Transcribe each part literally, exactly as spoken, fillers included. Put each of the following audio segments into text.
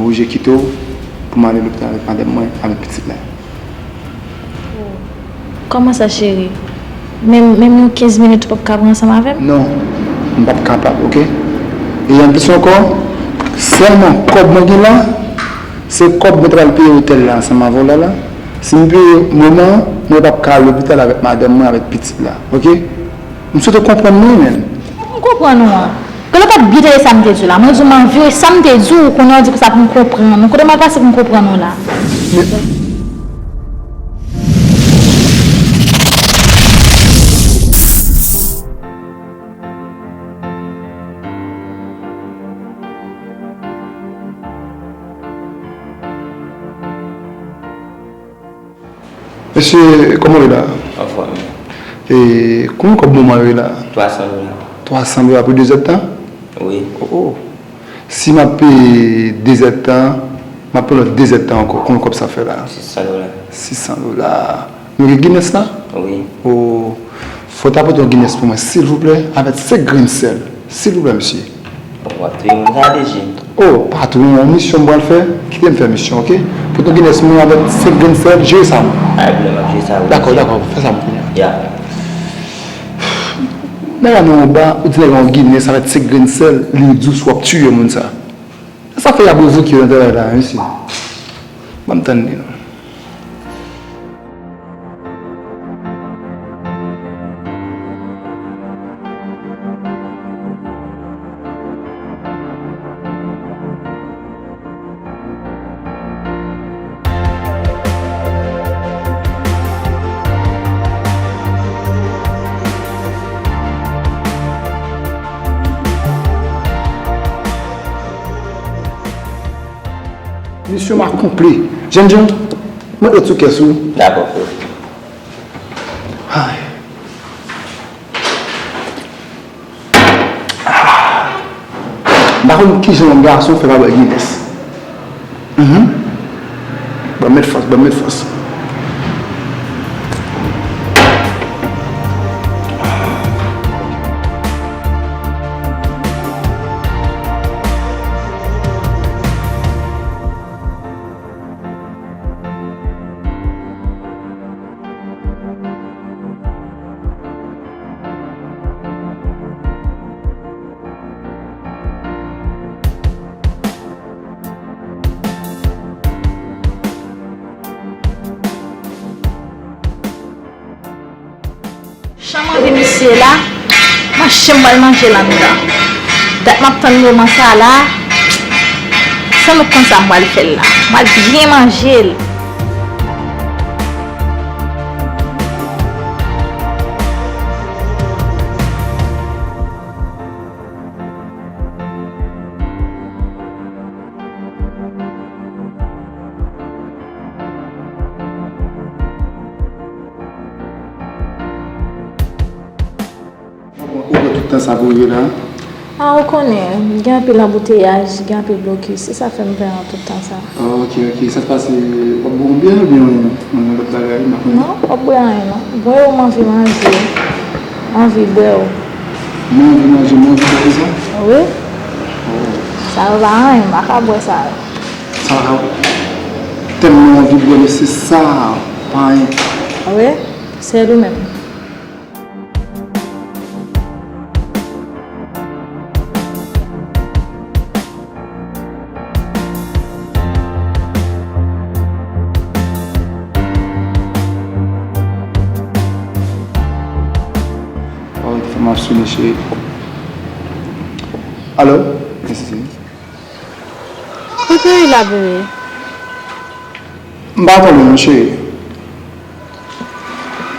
Mwen oblije kite w pou m ale lopital avèk madanm mwen, avèk pitit la. Kòman sa, cheri? Menm, menm yon kenz minit ou p ap ka pran ansanm avè m? Non, m p ap kapab, oke? E anplis ankò, sèlman kòb mwen gen la, se kòb mwen ta pral peye otèl la ansanm avè w la la. Si m peye moman an, mwen p ap ka al lopital avèk madanm mwen, avèk pitit la, oke? M swete w konprann mwen, menn. Fòk m konprann ou an. Gade w pa t byen tande sa m te di w la. Mwen di w m anvi w, e sa m te di w, kounye a w di konsa pou m konprann ou. Kote m al pase pou m konprann ou la? Men, mesye, kòman w ye la? Anfòm. E, konbyen kòb moman yo ye la? Twa san dola. Twa san dola pou de zèdtan? Wi. Oh, oh. Si m ap peye de zèdtan, m ap pran lòt de zèdtan ankò, konbyen kòb sa fè la? Sis san dola. Sis san dola. Nou gen Guinness la? Wi. Oh, fò w ta pote yon Guinness pou mwen, silvouplè, avèk senk grenn sèl. Silvouplè, mesye. W ap touye moun sa, D J. Oh, pa touye, yon misyon m pral fè. Kite m fè misyon, oke? Pote yon Guinness mwen avèk senk grenn sèl, jere sa mwen. Pa gen pwoblèm, m ap jere sa pou ou. Dakò, dakò, fè sa pou mwen kounye a. Ya. Nèg la nan yon ba, ou di nèg la yon Guinness avèk senk grenn sèl, li dous, w ap touye moun sa. Sa fè y ap revoke yo nan travay la, mesye. Ban m tann li non. Misyon m akonpli. Jènjan, mete lòt sou kès ou. Dakò, frè. Ay. M pa konn kijan yon gason fè pa bwè Guinness. Mhm. Ban m met fòs, ban m met fòs. Jan m anvi misye la, manje m pral manje l anndan. Dat m ap tann moman sa la, san nou konn sa m pral fè l la. M pral byen manje l. Ou pran tout tan sa pou rive la? A, ou konnen, gen anpil anbouteyaj, gen anpil blokis, se sa fè m pran tout tan sa. Ah, ok, ok. Sa k pase, w ap bwè yon byè oubyen yon, yon lòt bagay, m pa konnen. Non, m p ap bwè anyen, non. Bwè w, m anvi manje, m anvi bwè w. Mwen anvi manje, mwen anvi bwè sa? Wi. Oh. Sa yo pa anyen, m pa ka bwè sa yo. Sa, tèm mwen anvi bwè, men se sa, pa anyen. Wi, se li menm. Oh, fè m ap sone, cheri. Alo? Mèsi, cheri. Kote w ye la, bebe? M pa konnen non, cheri.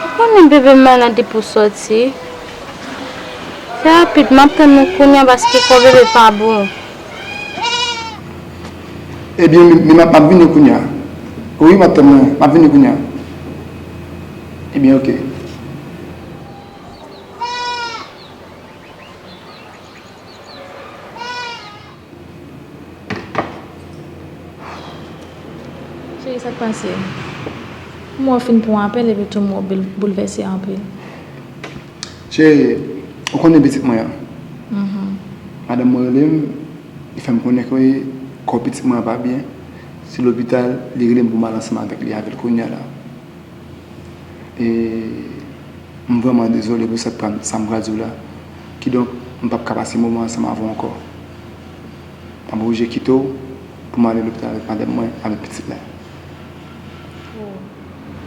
Ou konnen bebe m malad depi w sòti. Fè rapid, m ap tann ou kounye a paske kò bebe pa bon. Ebyen, m, m, m ap vini kounye a. Wi, m ap tann ou, m ap vini kounye a. Ebyen, oke. Cheri, sa k pase? M wè w fin pran apèl epi tou m wè w boul-, boulvèse anpil. Cheri, ou konnen pitit mwen an? Mhm. Madanm mwen rele m, li fè m konnen ke Kò pitit mwen an pa byen. Se lopital, li rele m pou m al ansanm avèk li, avè l kounye a la. E m vrèman dezole pou sa k pral, sa m pral di w la. Kidonk, m p ap ka pase moman ansanm avè w ankò. M ap oblije kite w pou m ale lopital avèk madanm mwen, avèk pitit la.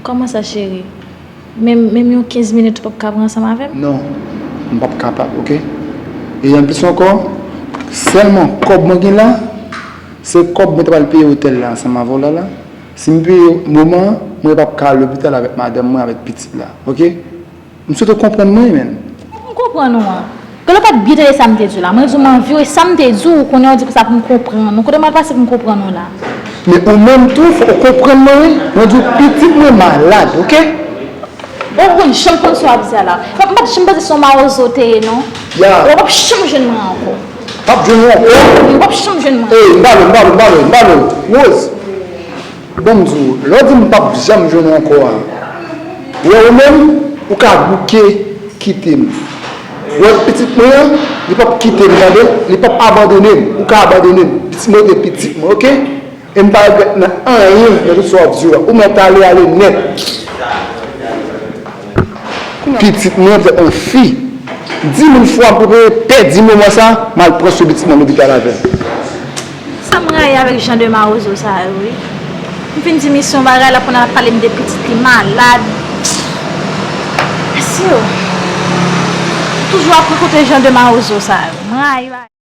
Kòman sa, cheri? Menm, menm yon kenz minit ou p ap ka pran ansanm avè m? Non, m p ap kapab, oke? E anplis ankò, sèlman kòb mwen gen la, se kòb mwen ta pral peye otèl la ansanm avè w la, la. Si m peye moman an, mwen p ap ka al lopital avèk madanm mwen, avèk pitit la, oke? M swete w konprann mwen, menn. M konprann ou an. Gade, ou pa t byen tande sa m te di w la. Mwen di w m anvi w, e sa m te di w, kounye a w di konsa pou m konprann ou. Kote m al pase pou m konprann ou la? Men ou menm tou, fòk ou konprann mwen, wi. Mwen di w, pitit mwen malad, oke? Ou konn janm konn sa w ap di a la. M pa t janm panse se yon mawozo w te ye, non. Ya. Ou p ap janm jwenn mwen ankò. P ap jwenn ou ankò? Ou p ap janm jwenn mwen. Ey, m pale w, m pale w, m pale w, m pale w. Rose, ban m di w, lè w di m p ap janm jwenn ou ankò a, ou wè ou menm, ou ka bouke kite m. Ou wè pitit mwen an, li p ap kite m, tande? Li p ap abandone m. Ou ka abandone m. Pitit mwen rete pitit mwen, oke? E m pa regrèt nan anyen nan tout sa w ap di yo a. Ou mèt ale, ale nèt. Pitit mwen, petèt yon fi. Di moun fwa m prefere pèdi moman sa, m al pran swen pitit mwen lopital avè l. Sa m rayi avèk jan de mawozo sa yo, wi. M fin di misye yon bagay, l ap konn ap pale m de pitit li malad. Mesye yo, toujou ap rankontre jan de mawozo sa yo. M rayi bagay.